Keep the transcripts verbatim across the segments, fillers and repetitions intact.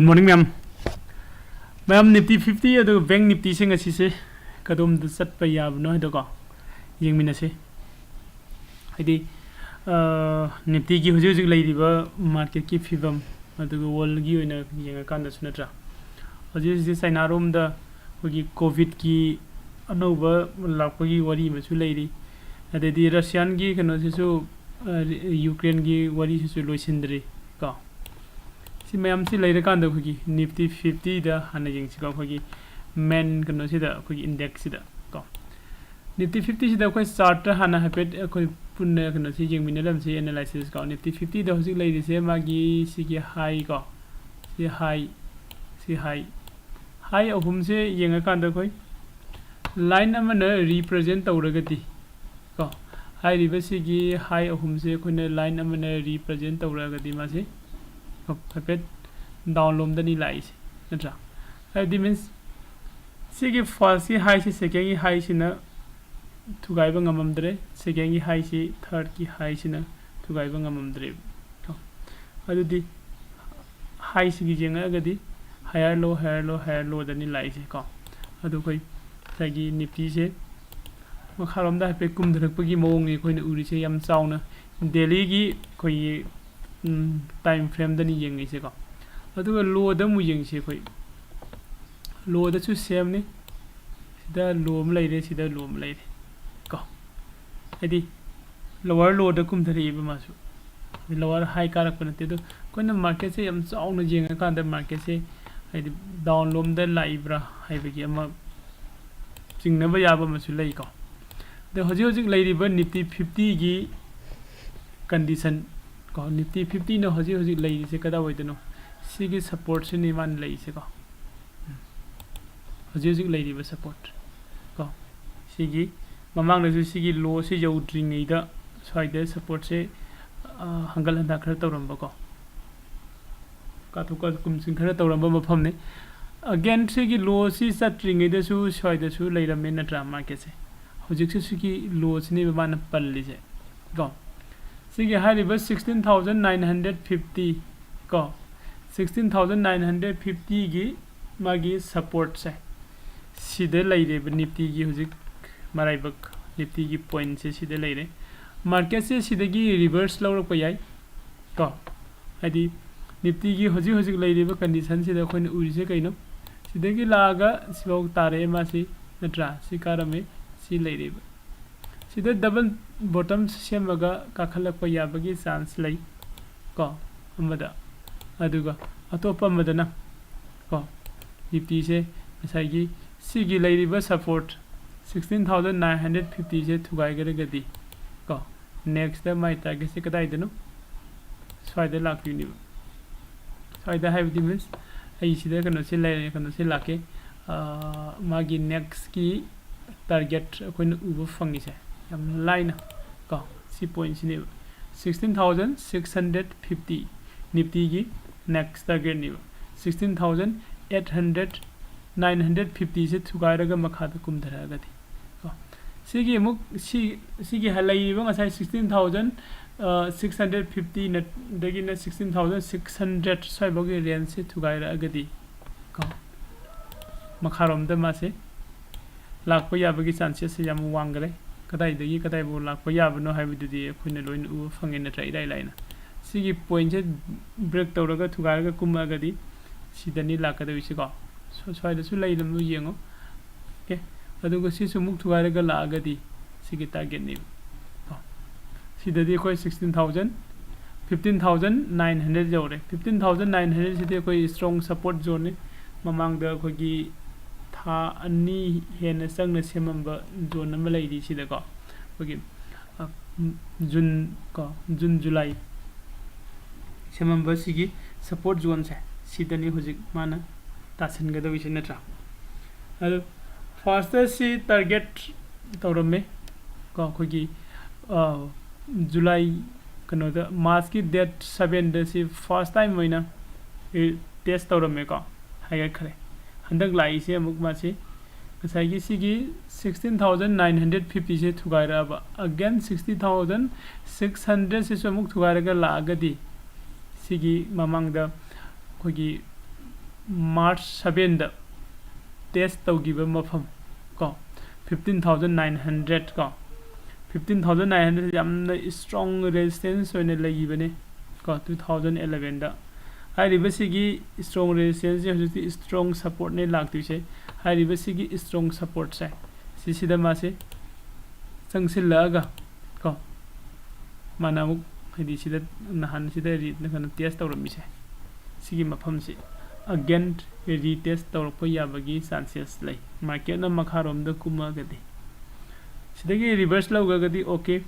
Good morning, ꯃꯌꯥꯝ꯫ ꯃꯌꯥꯝ, Nifty fifty ꯑꯗꯨꯒ Bank Niftyꯁꯦ ꯉꯁꯤꯁꯦ ꯀꯗꯣꯝꯗ ꯆꯠꯄ ꯌꯥꯕꯅꯣ ꯍꯥꯏꯗꯣꯀꯣ, ꯌꯦꯡꯃꯤꯟꯅꯁꯦ꯫ ꯍꯥꯏꯗꯤ, ꯑ, Niftyꯒꯤ ꯍꯧꯖꯤꯛ ꯍꯧꯖꯤꯛ ꯂꯩꯔꯤꯕ marketꯀꯤ ꯐꯤꯕꯝ, ꯑꯗꯨꯒ worldꯒꯤ ꯑꯣꯏꯅ ꯌꯦꯡꯉꯀꯥꯟꯗꯁꯨ, ꯅꯠꯇ꯭ꯔꯥ? ꯍꯧꯖꯤꯛ ꯍꯧꯖꯤꯛ Chinaꯔꯣꯝꯗ ꯑꯩꯈꯣꯏꯒꯤ COVIDꯀꯤ ꯑꯅꯧꯕ ꯂꯥꯛꯄꯒꯤ ꯋꯥꯔꯤ ꯑꯃꯁꯨ ꯂꯩꯔꯤ꯫ ꯑꯗꯩꯗꯤ Russianꯒꯤ ꯀꯩꯅꯣꯁꯤꯁꯨ, ꯑ, Ukraineꯒꯤ ꯋꯥꯔꯤꯁꯤꯁꯨ ꯂꯣꯏꯁꯤꯟꯗ꯭ꯔꯤ ꯀꯣ꯫ ꯁꯤ ꯃꯌꯥꯝꯁꯤ ꯂꯩꯔꯀꯥꯟꯗ ꯑꯩꯈꯣꯏꯒꯤ Nifty fiftyꯗ ꯍꯥꯟꯅ ꯌꯦꯡꯁꯤꯀꯣ, ꯑꯩꯈꯣꯏꯒꯤ main ꯀꯩꯅꯣꯁꯤꯗ, ꯑꯩꯈꯣꯏꯒꯤ indexꯁꯤꯗ ꯀꯣ꯫ Nifty fiftyꯁꯤꯗ ꯑꯩꯈꯣꯏ chartꯇ ꯍꯥꯟꯅ ꯍꯥꯏꯐꯦꯠ ꯑꯩꯈꯣꯏ ꯄꯨꯟꯅ ꯀꯩꯅꯣꯁꯤ ꯌꯦꯡꯃꯤꯟꯅꯔꯝꯁꯤ, analysis ꯀꯣ꯫ Nifty fiftyꯗ ꯍꯧꯖꯤꯛ ꯂꯩꯔꯤꯁꯦ ꯃꯥꯒꯤ ꯁꯤꯒꯤ high ꯀꯣ, ꯁꯤ high, ꯁꯤ high, high ꯑꯍꯨꯝꯁꯦ ꯌꯦꯡꯉꯀꯥꯟꯗ ꯑꯩꯈꯣꯏ line ꯑꯃꯅ represent ꯇꯧꯔꯒꯗꯤ ꯀꯣ, ꯍꯥꯏꯔꯤꯕ ꯁꯤꯒꯤ high ꯑꯍꯨꯝꯁꯦ ꯑꯩꯈꯣꯏꯅ line ꯑꯃꯅ represent ꯇꯧꯔꯛꯑꯒꯗꯤ ꯃꯥꯁꯤ ꯍꯥꯏꯐꯦꯠ down ꯂꯣꯝꯗꯅꯤ ꯂꯥꯛꯏꯁꯦ, ꯅꯠꯇ꯭ꯔꯥ? ꯍꯥꯏꯕꯗꯤ means ꯁꯤꯒꯤ firstꯀꯤ highꯁꯤ secondꯒꯤ highꯁꯤꯅ ꯊꯨꯒꯥꯏꯕ ꯉꯝꯃꯝꯗ꯭ꯔꯦ, secondꯒꯤ highꯁꯤ thirdꯀꯤ highꯁꯤꯅ ꯊꯨꯒꯥꯏꯕ ꯉꯝꯃꯝꯗ꯭ꯔꯦꯕ ꯀꯣ꯫ ꯑꯗꯨꯗꯤ highꯁꯤꯒꯤ ꯌꯦꯡꯉꯛꯑꯒꯗꯤ higher low, higher low, higher lowꯗꯅꯤ ꯂꯥꯛꯏꯁꯦ ꯀꯣ꯫ ꯑꯗꯨ ꯑꯩꯈꯣꯏ ꯉꯁꯥꯏꯒꯤ Niftyꯁꯦ ꯃꯈꯥꯔꯣꯝꯗ ꯍꯥꯏꯐꯦꯠ ꯀꯨꯝꯊꯔꯛꯄꯒꯤ ꯃꯑꯣꯡꯅꯤ ꯑꯩꯈꯣꯏꯅ ꯎꯔꯤꯁꯦ, ꯌꯥꯝ ꯆꯥꯎꯅ꯫ Dailyꯒꯤ ꯑꯩꯈꯣꯏꯒꯤ, ꯎꯝ, time frameꯗꯅꯤ ꯌꯦꯡꯉꯤꯁꯦꯀꯣ꯫ ꯑꯗꯨꯒ lowꯗ ꯑꯃꯨꯛ ꯌꯦꯡꯁꯤ ꯑꯩꯈꯣꯏ꯫ Lowꯗꯁꯨ sameꯅꯤ꯫ ꯁꯤꯗ low ꯑꯃ ꯂꯩꯔꯦ, ꯁꯤꯗ low ꯑꯃ ꯂꯩꯔꯦ ꯀꯣ꯫ ꯍꯥꯏꯗꯤ lower lowꯗ ꯀꯨꯝꯊꯔꯛꯏꯕ ꯃꯥꯁꯨ꯫ Lower high ꯀꯥꯔꯛꯄ ꯅꯠꯇꯦ꯫ ꯑꯗꯣ ꯑꯩꯈꯣꯏꯅ marketꯁꯦ ꯌꯥꯝ ꯆꯥꯎꯅ ꯌꯦꯡꯉꯀꯥꯟꯗ marketꯁꯦ ꯍꯥꯏꯗꯤ down ꯂꯣꯝꯗ ꯂꯥꯛꯏꯕ꯭ꯔꯥ ꯍꯥꯏꯕꯒꯤ ꯑꯃ ꯆꯤꯡꯅꯕ ꯌꯥꯕ ꯑꯃꯁꯨ ꯂꯩꯀꯣ꯫ ꯑꯗꯣ ꯍꯧꯖꯤꯛ ꯍꯧꯖꯤꯛ ꯂꯩꯔꯤꯕ Nifty fiftyꯒꯤ condition ꯀꯣ, Nifty fiftyꯅ ꯍꯧꯖꯤꯛ ꯍꯧꯖꯤꯛ ꯂꯩꯔꯤꯁꯦ ꯀꯗꯥꯏꯋꯥꯏꯗꯅꯣ? ꯁꯤꯒꯤ supportꯁꯤꯅꯤ ꯃꯥꯅ ꯂꯩꯔꯤꯁꯦꯀꯣ꯫ ꯎꯝ꯫ ꯍꯧꯖꯤꯛ ꯍꯧꯖꯤꯛ ꯂꯩꯔꯤꯕ support ꯀꯣ, ꯁꯤꯒꯤ ꯃꯃꯥꯡꯗꯁꯨ ꯁꯤꯒꯤ lowꯁꯦ ꯌꯧꯗ꯭ꯔꯤꯉꯩꯗ ꯁ꯭ꯋꯥꯏꯗ supportꯁꯦ, ꯑ, ꯍꯪꯒꯠ ꯍꯟꯗꯥ ꯈꯔ ꯇꯧꯔꯝꯕꯀꯣ, ꯀꯥꯊꯣꯛ ꯀꯥ-, ꯀꯨꯝꯁꯤꯟ ꯈꯔ ꯇꯧꯔꯝꯕ ꯃꯐꯝꯅꯤ꯫ Again ꯁꯤꯒꯤ lowꯁꯤ ꯆꯠꯇ꯭ꯔꯤꯉꯩꯗꯁꯨ ꯁ꯭ꯋꯥꯏꯗꯁꯨ ꯂꯩꯔꯝꯃꯦ, ꯅꯠꯇ꯭ꯔꯥ? Marketꯁꯦ ꯍꯧꯖꯤꯛꯁꯨ ꯁꯤꯒꯤ lowꯁꯤꯅꯦꯕ ꯃꯥꯅ ꯄꯜꯂꯤꯁꯦ ꯀꯣ꯫ ꯁꯤꯒꯤ ꯍꯥꯏꯔꯤꯕ sixteen thousand nine hundred fifty ꯀꯣ, Sixteen thousand nine hundred fifty ꯒꯤ ꯃꯥꯒꯤ support ꯁꯦ ꯁꯤꯗ ꯂꯩꯔꯦꯕ, Nifty ꯒꯤ ꯍꯧꯖꯤꯛ ꯃꯔꯥꯏꯕꯛ, Nifty ꯒꯤ point ꯁꯦ ꯁꯤꯗ ꯂꯩꯔꯦ꯫ Market ꯁꯦ ꯁꯤꯗꯒꯤ reverse ꯂꯧꯔꯛꯄ ꯌꯥꯏ ꯀꯣ, ꯍꯥꯏꯗꯤ Nifty ꯒꯤ ꯍꯧꯖꯤꯛ ꯍꯧꯖꯤꯛ ꯂꯩꯔꯤꯕ condition ꯁꯤꯗ ꯑꯩꯈꯣꯏꯅ ꯎꯔꯤꯁꯦ ꯀꯩꯅꯣ? ꯁꯤꯗꯒꯤ ꯂꯥꯛꯑꯒ ꯁꯤꯐꯥꯎ ꯇꯥꯔꯛꯑꯦ ꯃꯥꯁꯤ, ꯅꯠꯇ꯭ꯔꯥ? ꯁꯤ ꯀꯥꯔꯝꯃꯦ, ꯁꯤ ꯂꯩꯔꯤꯕ꯫ ꯁꯤꯗ double bottom ꯁꯦꯝꯃꯒ ꯀꯥꯈꯠꯂꯛꯄ ꯌꯥꯕꯒꯤ chance ꯂꯩ ꯀꯣ, ꯑꯃꯗ꯫ ꯑꯗꯨꯒ ꯑꯇꯣꯞꯄ ꯑꯃꯗꯅ ꯀꯣ, Nifty ꯁꯦ ꯉꯁꯥꯏꯒꯤ ꯁꯤꯒꯤ ꯂꯩꯔꯤꯕ support sixteen thousand nine hundred fifty ꯁꯦ ꯊꯨꯒꯥꯏꯈ꯭ꯔꯒꯗꯤ ꯀꯣ, next ꯃꯥꯏ target ꯁꯦ ꯀꯗꯥꯏꯗꯅꯣ? ꯁ꯭ꯋꯥꯏꯗ ꯂꯥꯛꯇꯣꯏꯅꯦꯕ꯫ ꯁ꯭ꯋꯥꯏꯗ ꯍꯥꯏꯕꯗꯤ means ꯑꯩ ꯁꯤꯗ ꯀꯩꯅꯣꯁꯤ ꯂꯩꯔꯦ, ꯀꯩꯅꯣꯁꯤ ꯂꯥꯛꯀꯦ꯫ ꯑꯥ, ꯃꯥꯒꯤ next ꯀꯤ target ꯑꯩꯈꯣꯏꯅ ꯎꯕ ꯐꯪꯉꯤꯁꯦ ꯌꯥꯝ ꯂꯥꯏꯅ ꯀꯣ, ꯁꯤ point ꯁꯤꯅꯦꯕ꯫ Sixteen thousand six hundred fifty Nifty ꯒꯤ next target ꯅꯦꯕ꯫ Sixteen thousand eight hundred, nine hundred fifty ꯁꯦ ꯊꯨꯒꯥꯏꯔꯒ ꯃꯈꯥꯗ ꯀꯨꯝꯊꯔꯛꯑꯒꯗꯤ ꯀꯣ, ꯁꯤꯒꯤ ꯑꯃꯨꯛ ꯁꯤ, ꯁꯤꯒꯤ ꯍ-, ꯂꯩꯔꯤꯕ ꯉꯁꯥꯏ sixteen thousand six hundred fifty ꯅ, ꯗꯒꯤꯅ sixteen thousand six hundred ꯁ꯭ꯋꯥꯏꯐꯥꯎꯒꯤ range ꯁꯦ ꯊꯨꯒꯥꯏꯔꯛꯑꯒꯗꯤ ꯀꯣ, ꯃꯈꯥꯔꯣꯝꯗ ꯃꯥꯁꯦ ꯂꯥꯛꯄ ꯌꯥꯕꯒꯤ chances ꯁꯦ ꯌꯥꯝ ꯋꯥꯡꯈ꯭ꯔꯦ꯫ ꯀꯗꯥꯏꯗꯒꯤ ꯀꯗꯥꯏꯐꯥꯎ ꯂꯥꯛꯄ ꯌꯥꯕꯅꯣ ꯍꯥꯏꯕꯗꯨꯗꯤ ꯑꯩꯈꯣꯏꯅ ꯂꯣꯏꯅ ꯎꯕ ꯐꯪꯉꯦ ꯅꯠꯇ꯭ꯔꯥ, ꯏꯔꯥꯏ ꯂꯥꯏꯅ꯫ ꯁꯤꯒꯤ point ꯁꯦ break ꯇꯧꯔꯒ ꯊꯨꯒꯥꯏꯔꯒ ꯀꯨꯝꯃꯛꯑꯒꯗꯤ ꯁꯤꯗꯅꯤ ꯂꯥꯛꯀꯗꯧꯔꯤꯁꯦ ꯀꯣ꯫ ꯁ꯭ꯋꯥꯏꯗꯁꯨ ꯂꯩꯔꯝꯂꯣ ꯌꯦꯡꯉꯣ꯫ Okay, ꯑꯗꯨꯒ ꯁꯤꯁꯨ ꯑꯃꯨꯛ ꯊꯨꯒꯥꯏꯔꯒ ꯂꯥꯛꯑꯒꯗꯤ ꯁꯤꯒꯤ target ꯅꯦꯕ ꯀꯣ꯫ ꯁꯤꯗꯗꯤ ꯑꯩꯈꯣꯏ sixteen thousand, fifteen thousand nine hundred ꯌꯧꯔꯦ꯫ Fifteen thousand nine hundred ꯁꯤꯗꯤ ꯑꯩꯈꯣꯏ strong support zone ꯅꯤ꯫ ꯃꯃꯥꯡꯗ ꯑꯩꯈꯣꯏꯒꯤ ꯊꯥ ꯑꯅꯤ ꯍꯦꯟꯅ ꯆꯪꯅ ꯁꯦꯝꯃꯝꯕ zone ꯑꯃ ꯂꯩꯔꯤ ꯁꯤꯗꯀꯣ꯫ ꯑꯩꯈꯣꯏꯒꯤ, ꯑ, June ꯀꯣ, June, July ꯁꯦꯝꯃꯝꯕ ꯁꯤꯒꯤ support zone ꯁꯦ, ꯁꯤꯗꯅꯤ ꯍꯧꯖꯤꯛ ꯃꯥꯅ ꯇꯥꯁꯤꯟꯒꯗꯧꯔꯤꯁꯦ, ꯅꯠꯇ꯭ꯔꯥ? ꯑꯗꯨ first ꯁꯤ target ꯇꯧꯔꯝꯃꯦ ꯀꯣ, ꯑꯩꯈꯣꯏꯒꯤ, ꯑ, July, ꯀꯩꯅꯣꯗ, March ꯀꯤ date seven ꯗ ꯁꯤ first time ꯑꯣꯏꯅ, ꯑꯦ, test ꯇꯧꯔꯝꯃꯦꯀꯣ, ꯍꯥꯏꯒꯠꯈ꯭ꯔꯦ꯫ ꯍꯟꯗꯛ ꯂꯥꯛꯏꯁꯦ ꯑꯃꯨꯛ ꯃꯥꯁꯤ ꯉꯁꯥꯏꯒꯤ ꯁꯤꯒꯤ sixteen thousand nine hundred fifty ꯁꯦ ꯊꯨꯒꯥꯏꯔꯛꯑꯕ, again sixty thousand six hundred ꯁꯤꯁꯨ ꯑꯃꯨꯛ ꯊꯨꯒꯥꯏꯔꯒ ꯂꯥꯛꯑꯒꯗꯤ ꯁꯤꯒꯤ ꯃꯃꯥꯡꯗ ꯑꯩꯈꯣꯏꯒꯤ March sevenꯗ test ꯇꯧꯈꯤꯕ ꯃꯐꯝ ꯀꯣ, fifteen thousand nine hundred ꯀꯣ, fifteen thousand nine hundred ꯌꯥꯝꯅ strong resistance ꯑꯣꯏꯅ ꯂꯩꯈꯤꯕꯅꯦ ꯀꯣ, two thousand elevenꯗ꯫ ꯍꯥꯏꯔꯤꯕꯁꯤꯒꯤ strong resistanceꯁꯦ ꯍꯧꯖꯤꯛꯇꯤ strong supportꯅꯦ ꯂꯥꯛꯇꯣꯏꯁꯦ꯫ ꯍꯥꯏꯔꯤꯕꯁꯤꯒꯤ strong supportꯁꯦ, ꯁꯤꯁꯤꯗ ꯃꯥꯁꯦ ꯆꯪꯁꯤꯜꯂꯛꯑꯒ ꯀꯣ, ꯃꯥꯅ ꯑꯃꯨꯛ, ꯍꯥꯏꯗꯤ, ꯁꯤꯗ ꯅꯍꯥꯟ ꯁꯤꯗ ꯔꯤ-, ꯀꯩꯅꯣ, test ꯇꯧꯔꯝꯃꯤꯁꯦ, ꯁꯤꯒꯤ ꯃꯐꯝꯁꯤ again retest ꯇꯧꯔꯛꯄ ꯌꯥꯕꯒꯤ chances ꯂꯩ, marketꯅ ꯃꯈꯥꯔꯣꯝꯗ ꯀꯨꯝꯃꯛꯑꯒꯗꯤ꯫ ꯁꯤꯗꯒꯤ reverse ꯂꯧꯈ꯭ꯔꯒꯗꯤ okay,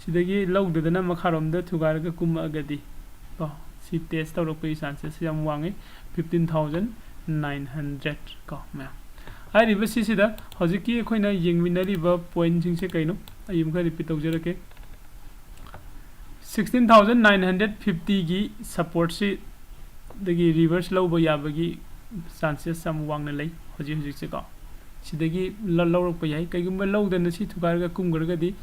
ꯁꯤꯗꯒꯤ ꯂꯧꯗꯗꯅ ꯃꯈꯥꯔꯣꯝꯗ ꯊꯨꯒꯥꯏꯔꯒ ꯀꯨꯝꯃꯛꯑꯒꯗꯤ ꯀꯣ, ꯁꯤ test ꯇꯧꯔꯛꯄꯒꯤ chances ꯌꯥꯝ ꯋꯥꯡꯉꯤ, fifteen thousand nine hundred ꯀꯣ, ꯃꯌꯥꯝ꯫ ꯍꯥꯏꯔꯤꯕ ꯁꯤꯁꯤꯗ ꯍꯧꯖꯤꯛꯀꯤ ꯑꯩꯈꯣꯏꯅ ꯌꯦꯡꯃꯤꯟꯅꯔꯤꯕ pointꯁꯤꯡꯁꯦ ꯀꯩꯅꯣ? ꯑꯩ ꯑꯃꯨꯛꯀ repeat ꯇꯧꯖꯔꯛꯀꯦ꯫ Sixteen thousand nine hundred fiftyꯒꯤ supportꯁꯤ ꯗꯒꯤ reverse ꯂꯧꯕ ꯌꯥꯕꯒꯤ chances ꯌꯥꯝ ꯋꯥꯡꯅ ꯂꯩ ꯍꯧꯖꯤꯛ ꯍꯧꯖꯤꯛꯁꯦꯀꯣ꯫ ꯁꯤꯗꯒꯤ ꯂ-, ꯂꯧꯔꯛꯄ ꯌꯥꯏ꯫ ꯀꯩꯒꯨꯝꯕ ꯂꯧꯗꯅ ꯁꯤ ꯊꯨꯒꯥꯏꯔꯒ ꯀꯨꯝꯈ꯭ꯔꯒꯗꯤ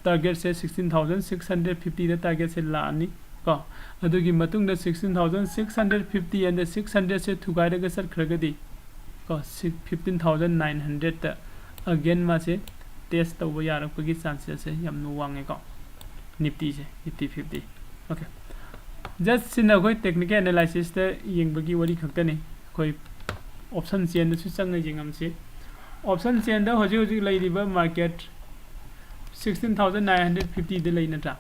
targetꯁꯦ sixteen thousand six hundred fiftyꯗ targetꯁꯦ ꯂꯥꯛꯑꯅꯤ ꯀꯣ꯫ ꯑꯗꯨꯒꯤ ꯃꯇꯨꯡꯗ sixteen thousand six hundred fifty and six hundredꯁꯦ ꯊꯨꯒꯥꯏꯔꯒ ꯆꯠꯈ꯭ꯔꯒꯗꯤ ꯀꯣ, ꯁꯤ fifteen thousand nine hundredꯇ again ꯃꯥꯁꯦ test ꯇꯧꯕ ꯌꯥꯔꯛꯄꯒꯤ chancesꯁꯦ ꯌꯥꯝꯅ ꯋꯥꯡꯉꯦꯀꯣ, Niftyꯁꯦ, Nifty fifty꯫ Okay, just ꯁꯤꯅ ꯑꯩꯈꯣꯏ technical analysisꯇ ꯌꯦꯡꯕꯒꯤ ꯋꯥꯔꯤ ꯈꯛꯇꯅꯤ꯫ ꯑꯩꯈꯣꯏ option chainꯗꯁꯨ ꯆꯪꯉ ꯌꯦꯡꯉꯝꯁꯤ꯫ Option chainꯗ ꯍꯧꯖꯤꯛ ꯍꯧꯖꯤꯛ ꯂꯩꯔꯤꯕ market sixteen thousand nine hundred fiftyꯗ ꯂꯩ ꯅꯠꯇ꯭ꯔꯥ?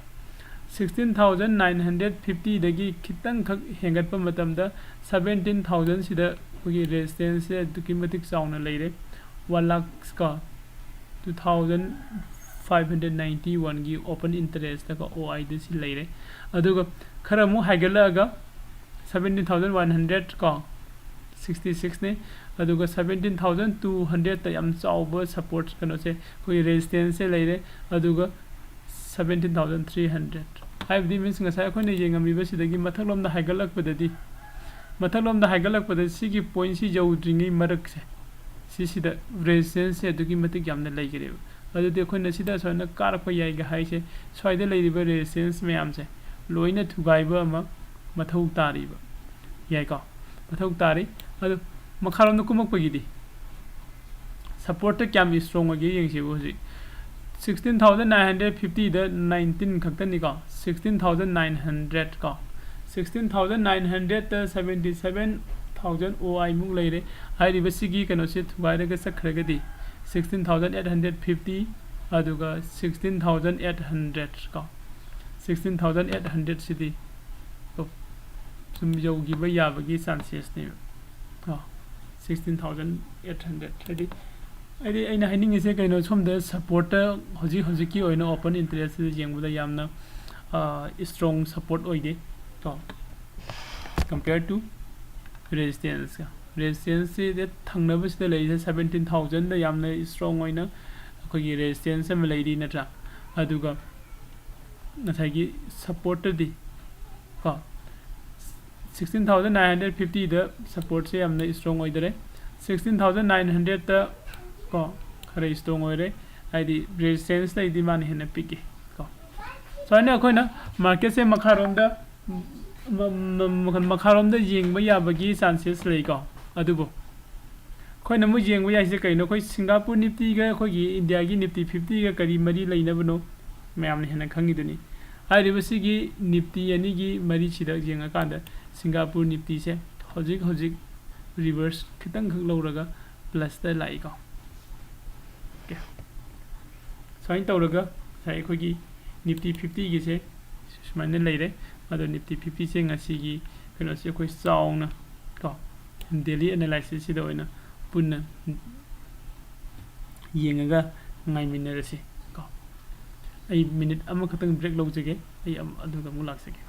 Sixteen thousand nine hundred fiftyꯗꯒꯤ ꯈꯤꯇꯪꯈꯛ ꯍꯦꯟꯒꯠꯄ ꯃꯇꯝꯗ seventeen thousandꯁꯤꯗ ꯑꯩꯈꯣꯏꯒꯤ resistanceꯁꯦ ꯑꯗꯨꯛꯀꯤ ꯃꯇꯤꯛ ꯆꯥꯎꯅ ꯂꯩꯔꯦ꯫ One lakh ꯀꯣ, two thousand five hundred ninety oneꯒꯤ open interestꯀꯣ, OIꯗ ꯁꯤ ꯂꯩꯔꯦ꯫ ꯑꯗꯨꯒ ꯈꯔ ꯑꯃꯨꯛ ꯍꯥꯏꯒꯠꯂꯛꯑꯒ seventeen thousand one hundred ꯀꯣ, sixty sixꯅꯤ꯫ ꯑꯗꯨꯒ seventeen thousand two hundredꯇ ꯌꯥꯝ ꯆꯥꯎꯕ support, ꯀꯩꯅꯣꯁꯦ, ꯑꯩꯈꯣꯏꯒꯤ resistanceꯁꯦ ꯂꯩꯔꯦ꯫ ꯑꯗꯨꯒ seventeen thousand three hundred, ꯍꯥꯏꯕꯗꯤ means ꯉꯁꯥꯏ ꯑꯩꯈꯣꯏꯅ ꯌꯦꯡꯉꯝꯃꯤꯕ ꯁꯤꯗꯒꯤ ꯃꯊꯛꯂꯣꯝꯗ ꯍꯥꯏꯒꯠꯂꯛꯄꯗꯗꯤ, ꯃꯊꯛꯂꯣꯝꯗ ꯍꯥꯏꯒꯠꯂꯛꯄꯗ ꯁꯤꯒꯤ pointꯁꯤ ꯌꯧꯗ꯭ꯔꯤꯉꯩ ꯃꯔꯛꯁꯦ, ꯁꯤꯁꯤꯗ resistanceꯁꯦ ꯑꯗꯨꯛꯀꯤ ꯃꯇꯤꯛ ꯌꯥꯝꯅ ꯂꯩꯈ꯭ꯔꯦꯕ꯫ ꯑꯗꯨꯗꯤ ꯑꯩꯈꯣꯏꯅ ꯁꯤꯗ ꯁꯨꯃꯥꯏꯅ ꯀꯥꯔꯛꯄ ꯌꯥꯏꯒ ꯍꯥꯏꯁꯦ, ꯁ꯭ꯋꯥꯏꯗ ꯂꯩꯔꯤꯕ resistance ꯃꯌꯥꯝꯁꯦ ꯂꯣꯏꯅ ꯊꯨꯒꯥꯏꯕ ꯑꯃ ꯃꯊꯧ ꯇꯥꯔꯤꯕ꯫ ꯌꯥꯏꯀꯣ? ꯃꯊꯧ ꯇꯥꯔꯤ꯫ ꯑꯗꯨ ꯃꯈꯥꯔꯣꯝꯗ ꯀꯨꯝꯃꯛꯄꯒꯤꯗꯤ ꯁꯄꯣꯔꯠꯇ ꯀꯌꯥꯝ ꯏꯁꯇ꯭ꯔꯣꯡ ꯑꯣꯏꯒꯦ ꯌꯦꯡꯁꯤꯕꯨ꯫ ꯍꯧꯖꯤꯛ ꯁꯤꯛꯁꯇꯤꯟ ꯊꯥꯎꯖꯟ ꯅꯥꯏꯟ ꯍꯟꯗ꯭ꯔꯦꯠ ꯐꯤꯐꯇꯤꯗ ꯅꯥꯏꯟꯇꯤꯟ ꯈꯛꯇꯅꯤꯀꯣ, ꯁꯤꯛꯁꯇꯤꯟ ꯊꯥꯎꯖꯟ ꯅꯥꯏꯟ ꯍꯟꯗ꯭ꯔꯦꯠ ꯀꯣ, ꯁꯤꯛꯁꯇꯤꯟ ꯊꯥꯎꯖꯟ ꯅꯥꯏꯟ ꯍꯟꯗ꯭ꯔꯦꯠꯇ ꯁꯕꯦꯟꯇꯤ ꯁꯕꯦꯟ ꯊꯥꯎꯖꯟ ꯑꯣ ꯑꯥꯏꯃꯨꯛ ꯂꯩꯔꯦ꯫ ꯍꯥꯏꯔꯤꯕꯁꯤꯒꯤ ꯀꯩꯅꯣꯁꯦ ꯊꯨꯒꯥꯏꯔꯒ ꯆꯠꯈ꯭ꯔꯒꯗꯤ sixteen thousand eight hundred fifty, ꯑꯗꯨꯒ ꯁꯤꯛꯁꯇꯤꯟ ꯊꯥꯎꯖꯟ ꯑꯩꯠ ꯍꯟꯗ꯭ꯔꯦꯠ ꯀꯣ, ꯁꯤꯛꯁꯇꯤꯟ ꯊꯥꯎꯖꯟ ꯑꯩꯠ ꯍꯟꯗ꯭ꯔꯦꯠꯁꯤꯗꯤ ꯁꯨꯝ ꯌꯧꯈꯤꯕ ꯌꯥꯕꯒꯤ ꯆꯥꯟꯁꯦꯁꯅꯦꯕ ꯀꯣ, ꯁꯤꯛꯁꯇꯤꯟ ꯊꯥꯎꯖꯟ ꯑꯩꯠ ꯍꯟꯗ꯭ꯔꯦꯠ꯫ ꯍꯥꯏꯗꯤ, ꯍꯥꯏꯗꯤ ꯑꯩꯅ ꯍꯥꯏꯅꯤꯡꯉꯤꯁꯦ ꯀꯩꯅꯣ, ꯁꯣꯝꯗ ꯁꯞꯄꯣꯔꯠꯇ ꯍꯧꯖꯤꯛ ꯍꯧꯖꯤꯛꯀꯤ ꯑꯣꯏꯅ ꯑꯣꯄꯟ ꯏꯟꯇꯔꯦꯁꯁꯤꯗ ꯌꯦꯡꯕꯗ ꯌꯥꯝꯅ ꯏꯁꯇ꯭ꯔꯣꯡ ꯁꯞꯄꯣꯔꯠ ꯑꯣꯏꯗꯦ ꯀꯣ, compare to ꯔꯦꯖꯤꯁꯇꯦꯟꯁꯀ꯫ ꯔꯦꯖꯤꯁꯇꯦꯟꯁꯁꯤꯗ ꯊꯪꯅꯕꯁꯤꯗ ꯂꯩꯔꯤꯁꯦ ꯁꯕꯦꯟꯇꯤꯟ ꯊꯥꯎꯖꯟꯗ ꯌꯥꯝꯅ ꯏꯁꯇ꯭ꯔꯣꯡ ꯑꯣꯏꯅ ꯑꯩꯈꯣꯏꯒꯤ ꯔꯦꯖꯤꯁꯇꯦꯟꯁ ꯑꯃ ꯂꯩꯔꯤ ꯅꯠꯇ꯭ꯔꯥ? ꯑꯗꯨꯒ ꯉꯁꯥꯏꯒꯤ ꯁꯞꯄꯣꯔꯠꯇꯗꯤ ꯀꯣ, ꯁꯤꯛꯁꯇꯤꯟ ꯊꯥꯎꯖꯟ ꯅꯥꯏꯟ ꯍꯟꯗ꯭ꯔꯦꯠ ꯐꯤꯐꯇꯤꯗ ꯁꯞꯄꯣꯔꯠꯁꯦ ꯌꯥꯝꯅ ꯏꯁꯇ꯭ꯔꯣꯡ ꯑꯣꯏꯗꯔꯦ꯫ ꯁꯤꯛꯁꯇꯤꯟ ꯊꯥꯎꯖꯟ ꯅꯥꯏꯟ ꯍꯟꯗ꯭ꯔꯦꯠꯇ ꯀꯣ, ꯈꯔ ꯏꯁꯇ꯭ꯔꯣꯡ ꯑꯣꯏꯔꯦ, ꯍꯥꯏꯗꯤ ꯔꯦꯖꯤꯁꯇꯦꯟꯁꯇꯩꯗꯤ ꯃꯥꯅ ꯍꯦꯟꯅ ꯄꯤꯛꯏ ꯀꯣ꯫ ꯁꯨꯃꯥꯏꯅ ꯑꯩꯈꯣꯏꯅ ꯃꯥꯔꯀꯦꯠꯁꯦ ꯃꯈꯥꯔꯣꯝꯗ ꯃ-, ꯃ-, ꯃ-, ꯃꯈꯥꯔꯣꯝꯗ ꯌꯦꯡꯕ ꯌꯥꯕꯒꯤ ꯆꯥꯟꯁꯦꯁ ꯂꯩꯀꯣ꯫ ꯑꯗꯨꯕꯨ ꯑꯩꯈꯣꯏꯅ ꯑꯃꯨꯛ ꯌꯦꯡꯕ ꯌꯥꯏꯁꯦ ꯀꯩꯅꯣ? ꯑꯩꯈꯣꯏ ꯁꯤꯡꯒꯥꯄꯨꯔ ꯅꯤꯐꯇꯤꯒ ꯑꯩꯈꯣꯏꯒꯤ ꯏꯟꯗꯤꯌꯥꯒꯤ ꯅꯤꯐꯇꯤ ꯐꯤꯐꯇꯤꯒ ꯀꯔꯤ ꯃꯔꯤ ꯂꯩꯅꯕꯅꯣ? ꯃꯌꯥꯝꯅ ꯍꯦꯟꯅ ꯈꯪꯉꯤꯗꯨꯅꯤ꯫ ꯍꯥꯏꯔꯤꯕꯁꯤꯒꯤ ꯅꯤꯐꯇꯤ ꯑꯅꯤꯒꯤ ꯃꯔꯤꯁꯤꯗ ꯌꯦꯡꯉꯀꯥꯟꯗ ꯁꯤꯡꯒꯥꯄꯨꯔ ꯅꯤꯐꯇꯤꯁꯦ ꯍꯧꯖꯤꯛ ꯍꯧꯖꯤꯛ ꯔꯤꯚꯔꯁ ꯈꯤꯇꯪꯈꯛ ꯂꯧꯔꯒ ꯄ꯭ꯂꯁꯇ ꯂꯥꯛꯏꯀꯣ꯫ ꯑꯣꯀꯦ꯫ ꯁꯨꯃꯥꯏꯅ ꯇꯧꯔꯒ ꯉꯁꯥꯏ ꯑꯩꯈꯣꯏꯒꯤ ꯅꯤꯐꯇꯤ ꯐꯤꯐꯇꯤꯒꯤꯁꯦ ꯁꯨꯃꯥꯏꯅ ꯂꯩꯔꯦ꯫ ꯑꯗꯣ ꯅꯤꯐꯇꯤ ꯐꯤꯐꯇꯤꯁꯦ ꯉꯁꯤꯒꯤ ꯀꯩꯅꯣꯁꯦ ꯑꯩꯈꯣꯏ ꯆꯥꯎꯅ ꯀꯣ, ꯗꯦꯂꯤ ꯑꯦꯅꯥꯂꯥꯏꯁꯤꯁꯁꯤꯗ ꯑꯣꯏꯅ ꯄꯨꯟꯅ ꯌꯦꯡꯉꯒ ꯉꯥꯏꯃꯤꯟꯅꯔꯁꯤ ꯀꯣ꯫ ꯑꯩ ꯃꯤꯅꯤꯠ ꯑꯃꯈꯛꯇꯪ ꯕ꯭ꯔꯦꯛ ꯂꯧꯖꯒꯦ, ꯑꯩ ꯑꯝ-, ꯑꯗꯨꯒ ꯑꯃꯨꯛ ꯂꯥꯛꯆꯒꯦ꯫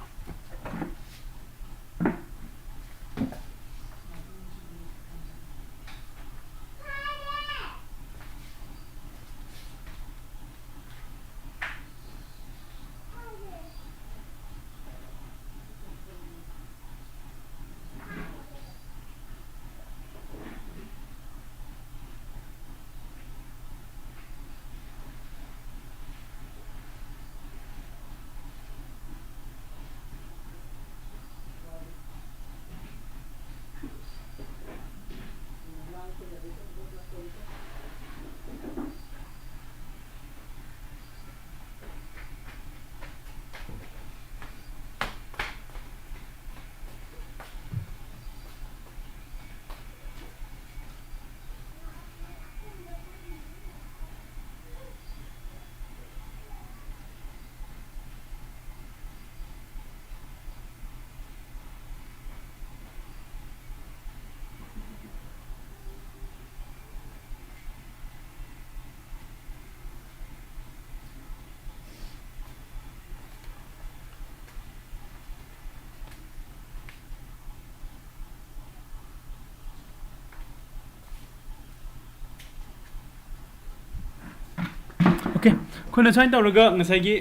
ꯑꯣꯀꯦ, ꯑꯩꯈꯣꯏꯅ ꯁꯨꯃꯥꯏꯅ ꯇꯧꯔꯒ ꯉꯁꯥꯏꯒꯤ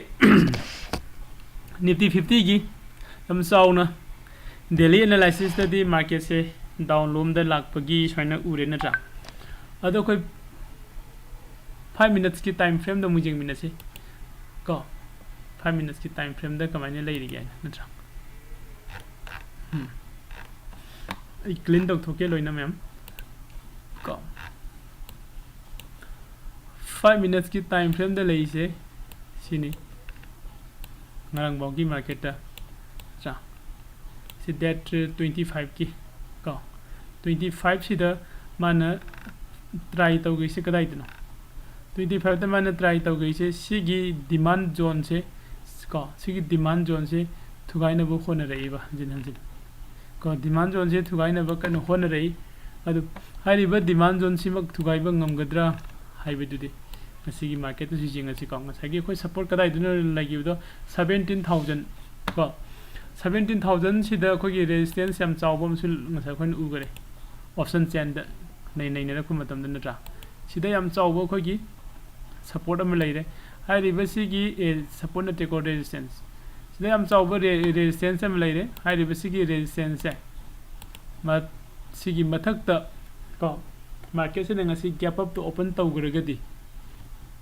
Nifty fifty ꯒꯤ ꯌꯥꯝ ꯆꯥꯎꯅ daily analysis ꯇꯗꯤ market ꯁꯦ down ꯂꯣꯝꯗ ꯂꯥꯛꯄꯒꯤ ꯁꯨꯃꯥꯏꯅ ꯎꯔꯦ ꯅꯠꯇ꯭ꯔꯥ? ꯑꯗꯣ ꯑꯩꯈꯣꯏ five minutes ꯀꯤ time frame ꯗ ꯑꯃꯨꯛ ꯌꯦꯡꯃꯤꯟꯅꯁꯤ ꯀꯣ꯫ Five minutes ꯀꯤ time frame ꯗ ꯀꯃꯥꯏꯅ ꯂꯩꯔꯤꯒꯦ ꯍꯥꯏꯅ ꯅꯠꯇ꯭ꯔꯥ? ꯎꯝ꯫ ꯑꯩ clean ꯇꯧꯊꯣꯛꯀꯦ ꯂꯣꯏꯅ ꯃꯌꯥꯝ ꯀꯣ꯫ Five minutes ꯀꯤ time frame ꯗ ꯂꯩꯔꯤꯁꯦ ꯁꯤꯅꯤ, ꯉꯔꯥꯡꯐꯥꯎꯒꯤ market ꯇ ꯆꯥ꯫ ꯁꯤ date twenty five ꯀꯤ ꯀꯣ꯫ Twenty five ꯁꯤꯗ ꯃꯥꯅ try ꯇꯧꯈ꯭ꯔꯤꯁꯦ ꯀꯗꯥꯏꯗꯅꯣ? Twenty five ꯇ ꯃꯥꯅ try ꯇꯧꯈ꯭ꯔꯤꯁꯦ ꯁꯤꯒꯤ demand zone ꯁꯦ ꯀꯣ, ꯁꯤꯒꯤ demand zone ꯁꯦ ꯊꯨꯒꯥꯏꯅꯕ ꯍꯣꯠꯅꯔꯛꯏꯕ ꯍꯟꯖꯤꯟ ꯍꯟꯖꯤꯟ ꯀꯣ꯫ Demand zone ꯁꯦ ꯊꯨꯒꯥꯏꯅꯕ ꯀꯟꯅ ꯍꯣꯠꯅꯔꯛꯏ꯫ ꯑꯗꯨ ꯍꯥꯏꯔꯤꯕ demand zone ꯁꯤꯃꯛ ꯊꯨꯒꯥꯏꯕ ꯉꯝꯒꯗ꯭ꯔꯥ ꯍꯥꯏꯕꯗꯨꯗꯤ ꯉꯁꯤꯒꯤ market ꯇꯁꯨ ꯌꯦꯡꯉꯁꯤ ꯀꯣ꯫ ꯉꯁꯥꯏꯒꯤ ꯑꯩꯈꯣꯏ support ꯀꯗꯥꯏꯗꯅꯣ ꯂꯩꯈꯤꯕꯗꯣ? Seventeen thousand ꯀꯣ꯫ Seventeen thousand ꯁꯤꯗ ꯑꯩꯈꯣꯏꯒꯤ resistance ꯌꯥꯝ ꯆꯥꯎꯕ ꯑꯃꯁꯨ ꯉꯁꯥꯏ ꯑꯩꯈꯣꯏꯅ ꯎꯈꯔꯦ option chain ꯗ ꯅꯩ-, ꯅꯩꯅꯔꯛꯄ ꯃꯇꯝꯗ ꯅꯠꯇ꯭ꯔꯥ? ꯁꯤꯗ ꯌꯥꯝ ꯆꯥꯎꯕ ꯑꯩꯈꯣꯏꯒꯤ support ꯑꯃ ꯂꯩꯔꯦ꯫ ꯍꯥꯏꯔꯤꯕ ꯁꯤꯒꯤ, ꯑꯦ, support ꯅꯠꯇꯦꯀꯣ, resistance꯫ ꯁꯤꯗ ꯌꯥꯝ ꯆꯥꯎꯕ re-, resistance ꯑꯃ ꯂꯩꯔꯦ꯫ ꯍꯥꯏꯔꯤꯕ ꯁꯤꯒꯤ resistance ꯁꯦ ꯃ-, ꯁꯤꯒꯤ ꯃꯊꯛꯇ ꯀꯣ, market ꯁꯤꯅ ꯉꯁꯤ gap up ꯇ open ꯇꯧꯈ꯭ꯔꯒꯗꯤ,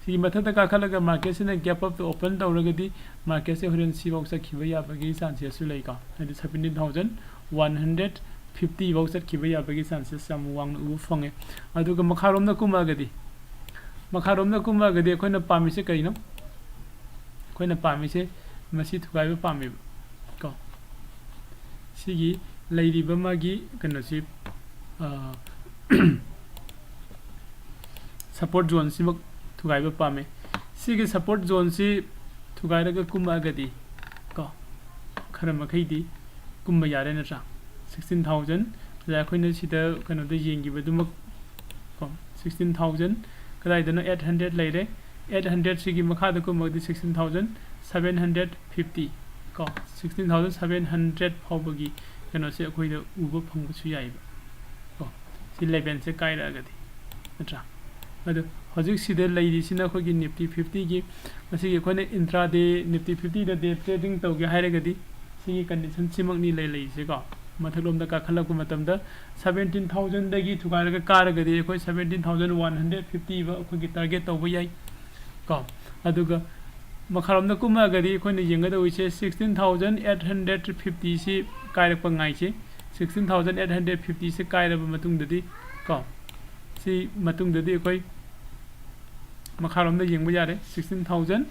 ꯁꯤꯒꯤ ꯃꯊꯛꯇ ꯀꯥꯈꯠꯂꯒ market ꯁꯤꯅ gap up ꯇ open ꯇꯧꯔꯒꯗꯤ market ꯁꯦ ꯍꯣꯔꯦꯟ ꯁꯤꯐꯥꯎ ꯆꯠꯈꯤꯕ ꯌꯥꯕꯒꯤ chances ꯁꯨ ꯂꯩꯀꯣ꯫ ꯍꯥꯏꯗꯤ seventeen thousand one hundred fifty ꯐꯥꯎ ꯆꯠꯈꯤꯕ ꯌꯥꯕꯒꯤ chances ꯌꯥꯝ ꯋꯥꯡꯅ ꯎꯕ ꯐꯪꯉꯦ꯫ ꯑꯗꯨꯒ ꯃꯈꯥꯔꯣꯝꯗ ꯀꯨꯝꯃꯛꯑꯒꯗꯤ, ꯃꯈꯥꯔꯣꯝꯗ ꯀꯨꯝꯃꯛꯑꯒꯗꯤ ꯑꯩꯈꯣꯏꯅ ꯄꯥꯝꯃꯤꯁꯦ ꯀꯩꯅꯣ? ꯑꯩꯈꯣꯏꯅ ꯄꯥꯝꯃꯤꯁꯦ ꯃꯁꯤ ꯊꯨꯒꯥꯏꯕ ꯄꯥꯝꯃꯦꯕ ꯀꯣ꯫ ꯁꯤꯒꯤ ꯂꯩꯔꯤꯕ ꯃꯥꯒꯤ ꯀꯩꯅꯣꯁꯤ, ꯑ, support zone ꯁꯤꯃꯛ ꯊꯨꯒꯥꯏꯕ ꯄꯥꯝꯃꯦ꯫ ꯁꯤꯒꯤ support zone ꯁꯤ ꯊꯨꯒꯥꯏꯔꯒ ꯀꯨꯝꯃꯛꯑꯒꯗꯤ ꯀꯣ, ꯈꯔ ꯃꯈꯩꯗꯤ ꯀꯨꯝꯕ ꯌꯥꯔꯦ ꯅꯠꯇ꯭ꯔꯥ? Sixteen thousand, ꯑꯗ ꯑꯩꯈꯣꯏꯅ ꯁꯤꯗ ꯀꯩꯅꯣꯗ ꯌꯦꯡꯈꯤꯕꯗꯨꯃꯛ ꯀꯣ, sixteen thousand ꯀꯗꯥꯏꯗꯅꯣ? Eight hundred ꯂꯩꯔꯦ꯫ Eight hundred ꯁꯤꯒꯤ ꯃꯈꯥꯗ ꯀꯨꯝꯃꯒꯗꯤ sixteen thousand seven hundred fifty ꯀꯣ, sixteen thousand seven hundred ꯐꯥꯎꯕꯒꯤ ꯀꯩꯅꯣꯁꯦ ꯑꯩꯈꯣꯏꯗ ꯎꯕ ꯐꯪꯕꯁꯨ ꯌꯥꯏꯕ ꯀꯣ, ꯁꯤ level ꯁꯦ ꯀꯥꯏꯔꯛꯑꯒꯗꯤ ꯅꯠꯇ꯭ꯔꯥ? ꯑꯗꯨ ꯍꯧꯖꯤꯛ ꯁꯤꯗ ꯂꯩꯔꯤꯁꯤꯅ ꯑꯩꯈꯣꯏꯒꯤ Nifty fifty ꯒꯤ, ꯃꯁꯤꯒꯤ ꯑꯩꯈꯣꯏꯅ intraday Nifty fifty ꯗ day trading ꯇꯧꯒꯦ ꯍꯥꯏꯔꯒꯗꯤ ꯁꯤꯒꯤ condition ꯁꯤꯃꯛꯅꯤ ꯂꯩ ꯂꯩꯔꯤꯁꯦꯀꯣ꯫ ꯃꯊꯛꯂꯣꯝꯗ ꯀꯥꯈꯠꯂꯛꯄ ꯃꯇꯝꯗ seventeen thousand ꯗꯒꯤ ꯊꯨꯒꯥꯏꯔꯒ ꯀꯥꯔꯒꯗꯤ ꯑꯩꯈꯣꯏ seventeen thousand one hundred fifty ꯐꯥꯎ ꯑꯩꯈꯣꯏꯒꯤ target ꯇꯧꯕ ꯌꯥꯏ ꯀꯣ꯫ ꯑꯗꯨꯒ ꯃꯈꯥꯔꯣꯝꯗ ꯀꯨꯝꯃꯛꯑꯒꯗꯤ ꯑꯩꯈꯣꯏꯅ ꯌꯦꯡꯒꯗꯧꯔꯤꯁꯦ sixteen thousand eight hundred fifty ꯁꯤ ꯀꯥꯏꯔꯛꯄ ꯉꯥꯏꯁꯤ꯫ Sixteen thousand eight hundred fifty ꯁꯤ ꯀꯥꯏꯔꯕ ꯃꯇꯨꯡꯗꯗꯤ ꯀꯣ, ꯁꯤ ꯃꯇꯨꯡꯗꯗꯤ ꯑꯩꯈꯣꯏ ꯃꯈꯥꯔꯣꯝꯗ ꯌꯦꯡꯕ ꯌꯥꯔꯦ꯫ Sixteen thousand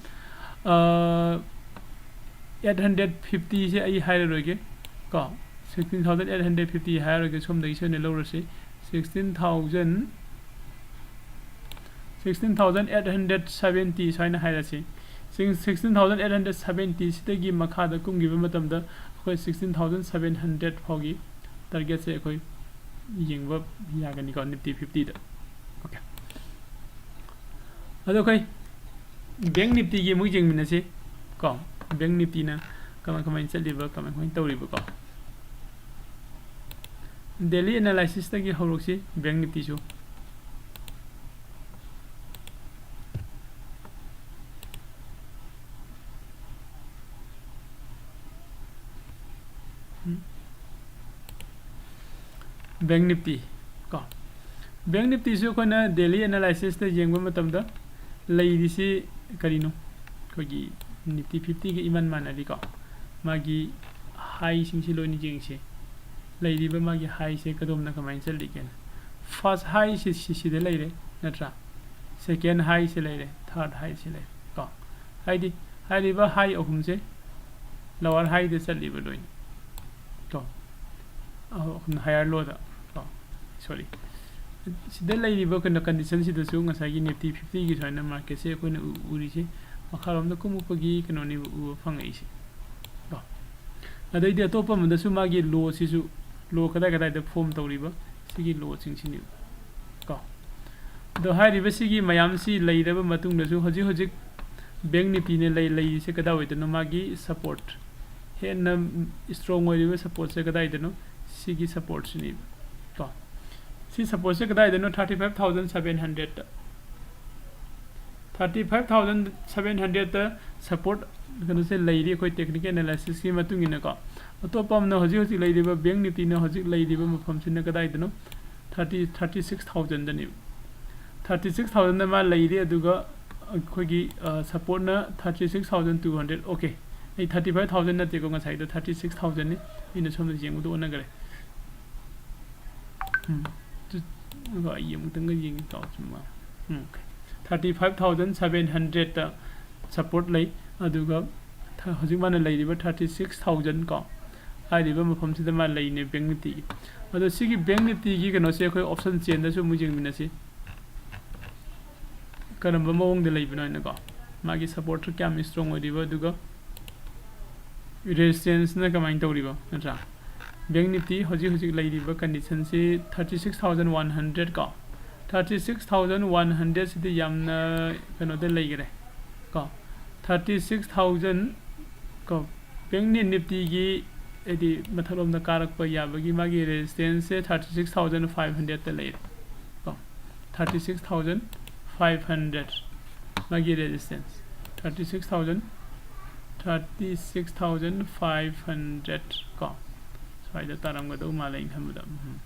eight hundred fifty ꯁꯦ ꯑꯩ ꯍꯥꯏꯔꯔꯣꯏꯒꯦ ꯀꯣ꯫ Sixteen thousand eight hundred fifty ꯍꯥꯏꯔꯔꯣꯏꯒꯦ, ꯁꯣꯝꯗꯒꯤ ꯁꯣꯏꯅ ꯂꯧꯔꯁꯤ꯫ Sixteen thousand, sixteen thousand eight hundred seventy ꯁꯨꯃꯥꯏꯅ ꯍꯥꯏꯔꯁꯤ꯫ Sixteen thousand eight hundred seventy ꯁꯤꯗꯒꯤ ꯃꯈꯥꯗ ꯀꯨꯝꯈꯤꯕ ꯃꯇꯝꯗ ꯑꯩꯈꯣꯏ sixteen thousand seven hundred ꯐꯥꯎꯒꯤ target ꯁꯦ ꯑꯩꯈꯣꯏ ꯌꯦꯡꯕ ꯌꯥꯒꯅꯤꯀꯣ, Nifty fifty ꯗ꯫ Okay꯫ ꯑꯗꯣ ꯑꯩꯈꯣꯏ Bank Nifty ꯒꯤ ꯑꯃꯨꯛ ꯌꯦꯡꯃꯤꯟꯅꯁꯤ ꯀꯣ꯫ Bank Nifty ꯅ ꯀꯃꯥꯏ ꯀꯃꯥꯏꯅ ꯆꯠꯂꯤꯕ, ꯀꯃꯥꯏ ꯀꯃꯥꯏꯅ ꯇꯧꯔꯤꯕ ꯀꯣ꯫ Daily analysis ꯇꯒꯤ ꯍꯧꯔꯛꯁꯤ, Bank Nifty ꯁꯨ꯫ ꯎꯝ꯫ Bank Nifty ꯀꯣ꯫ Bank Nifty ꯁꯨ ꯑꯩꯈꯣꯏꯅ daily analysis ꯇ ꯌꯦꯡꯕ ꯃꯇꯝꯗ ꯂꯩꯔꯤꯁꯤ ꯀꯔꯤꯅꯣ? ꯑꯩꯈꯣꯏꯒꯤ Nifty fifty ꯒ ꯏꯃꯥꯟ ꯃꯥꯟꯅꯔꯤꯀꯣ꯫ ꯃꯥꯒꯤ high ꯁꯤꯡꯁꯤ ꯂꯣꯏꯅ ꯌꯦꯡꯁꯤ꯫ ꯂꯩꯔꯤꯕ ꯃꯥꯒꯤ high ꯁꯦ ꯀꯗꯣꯝꯅ ꯀꯃꯥꯏꯅ ꯆꯠꯂꯤꯒꯦꯅ꯫ First high ꯁꯤ, ꯁꯤ, ꯁꯤꯗ ꯂꯩꯔꯦ ꯅꯠꯇ꯭ꯔꯥ? Second high ꯁꯤ ꯂꯩꯔꯦ, third high ꯁꯤ ꯂꯩꯔꯦ ꯀꯣ꯫ ꯍꯥꯏꯗꯤ ꯍꯥꯏꯔꯤꯕ high ꯑꯍꯨꯝꯁꯦ lower high ꯗ ꯆꯠꯂꯤꯕ ꯂꯣꯏꯅ ꯀꯣ꯫ ꯑꯍꯨꯝ higher low ꯗ ꯀꯣ꯫ Sorry꯫ ꯁꯤꯗ ꯂꯩꯔꯤꯕ ꯀꯩꯅꯣ condition ꯁꯤꯗꯁꯨ ꯉꯁꯥꯏꯒꯤ Nifty fifty ꯒꯤ ꯁꯨꯃꯥꯏꯅ market ꯁꯦ ꯑꯩꯈꯣꯏꯅ ꯎ-, ꯎꯔꯤꯁꯦ ꯃꯈꯥꯔꯣꯝꯗ ꯀꯨꯝꯃꯛꯄꯒꯤ ꯀꯩꯅꯣꯅꯦꯕ ꯎꯕ ꯐꯪꯉꯛꯏꯁꯦ ꯀꯣ꯫ ꯑꯗꯩꯗꯤ ꯑꯇꯣꯞꯄ ꯑꯃꯗꯁꯨ ꯃꯥꯒꯤ low ꯁꯤꯁꯨ, low ꯀꯗꯥꯏ ꯀꯗꯥꯏꯗ form ꯇꯧꯔꯤꯕ, ꯁꯤꯒꯤ low ꯁꯤꯡꯁꯤꯅꯦꯕ ꯀꯣ꯫ ꯑꯗꯣ ꯍꯥꯏꯔꯤꯕ ꯁꯤꯒꯤ ꯃꯌꯥꯝꯁꯤ ꯂꯩꯔꯕ ꯃꯇꯨꯡꯗꯁꯨ ꯍꯧꯖꯤꯛ ꯍꯧꯖꯤꯛ Bank Nifty ꯅ ꯂꯩ-, ꯂꯩꯔꯤꯁꯦ ꯀꯗꯥꯏꯋꯥꯏꯗꯅꯣ? ꯃꯥꯒꯤ support, ꯍꯦꯟꯅ strong ꯑꯣꯏꯔꯤꯕ support ꯁꯦ ꯀꯗꯥꯏꯗꯅꯣ? ꯁꯤꯒꯤ support ꯁꯤꯅꯦꯕ ꯀꯣ꯫ ꯁꯤ support ꯁꯦ ꯀꯗꯥꯏꯗꯅꯣ? Thirty five thousand seven hundred ꯇ꯫ Thirty five thousand seven hundredꯇ support ꯀꯩꯅꯣꯁꯦ ꯂꯩꯔꯤ ꯑꯩꯈꯣꯏ technical analysisꯀꯤ ꯃꯇꯨꯡ ꯏꯟꯅꯀꯣ꯫ ꯑꯇꯣꯞꯄ ꯑꯃꯅ ꯍꯧꯖꯤꯛ ꯍꯧꯖꯤꯛ ꯂꯩꯔꯤꯕ Bank Niftyꯅ ꯍꯧꯖꯤꯛ ꯂꯩꯔꯤꯕ ꯃꯐꯝꯁꯤꯅ ꯀꯗꯥꯏꯗꯅꯣ? Thirty thirty six thousandꯗꯅꯦꯕ꯫ Thirty six thousandꯗ ꯃꯥ ꯂꯩꯔꯤ, ꯑꯗꯨꯒ ꯑꯩꯈꯣꯏꯒꯤ supportꯅ thirty six thousand two hundred꯫ Okay, ꯑꯩ thirty five thousand ꯅꯠꯇꯦꯀꯣ, ꯉꯁꯥꯏꯗꯣ thirty six thousandꯅꯤ꯫ ꯑꯩꯅ ꯁꯣꯝꯗ ꯌꯦꯡꯕꯗ ꯑꯣꯟꯅꯈ꯭ꯔꯦ꯫ ꯎꯝ꯫ ꯑꯗꯨꯒ ꯑꯩ ꯑꯃꯨꯛꯇꯪꯒ ꯌꯦꯡꯒꯦ ꯇꯧꯕ ꯆꯨꯝꯕ꯫ ꯎꯝ, okay꯫ Thirty five thousand seven hundredꯇ support ꯂꯩ, ꯑꯗꯨꯒ ꯊ- ꯍꯧꯖꯤꯛ ꯃꯥꯅ ꯂꯩꯔꯤꯕ thirty six thousand ꯀꯣ, ꯍꯥꯏꯔꯤꯕ ꯃꯐꯝꯁꯤꯗ ꯃꯥ ꯂꯩꯅꯦ Bank Niftyꯒꯤ꯫ ꯑꯗꯣ ꯁꯤꯒꯤ Bank Niftyꯒꯤ ꯀꯩꯅꯣꯁꯦ ꯑꯩꯈꯣꯏ option chainꯗꯁꯨ ꯑꯃꯨꯛ ꯌꯦꯡꯃꯤꯟꯅꯁꯤ, ꯀꯔꯝꯕ ꯃꯑꯣꯡꯗ ꯂꯩꯕꯅꯣ ꯍꯥꯏꯅꯀꯣ, ꯃꯥꯒꯤ supportꯁꯨ ꯀꯌꯥꯝ strong ꯑꯣꯏꯔꯤꯕ, ꯑꯗꯨꯒ resistanceꯅ ꯀꯃꯥꯏꯅ ꯇꯧꯔꯤꯕ, ꯅꯠꯇ꯭ꯔꯥ? Bank Nifty ꯍꯧꯖꯤꯛ ꯍꯧꯖꯤꯛ ꯂꯩꯔꯤꯕ conditionꯁꯤ thirty six thousand one hundred ꯀꯣ, thirty six thousand one hundredꯁꯤꯗꯤ ꯌꯥꯝꯅ ꯀꯩꯅꯣꯗ ꯂꯩꯈꯔꯦ ꯀꯣ, thirty six thousand ꯀꯣ꯫ Bank Niftyꯒꯤ ꯍꯥꯏꯗꯤ ꯃꯊꯛꯂꯣꯝꯗ ꯀꯥꯔꯛꯄ ꯌꯥꯕꯒꯤ ꯃꯥꯒꯤ resistanceꯁꯦ thirty six thousand five hundredꯇ ꯂꯩꯔꯦ ꯀꯣ, thirty six thousand five hundred ꯃꯥꯒꯤ resistance, thirty six thousand, thirty six thousand five hundred ꯀꯣ, ꯁ꯭ꯋꯥꯏꯗ ꯇꯥꯔꯝꯒꯗꯧ ꯃꯥꯜꯂꯦ ꯑꯩꯅ ꯈꯟꯕꯗ꯫ ꯎꯝ꯫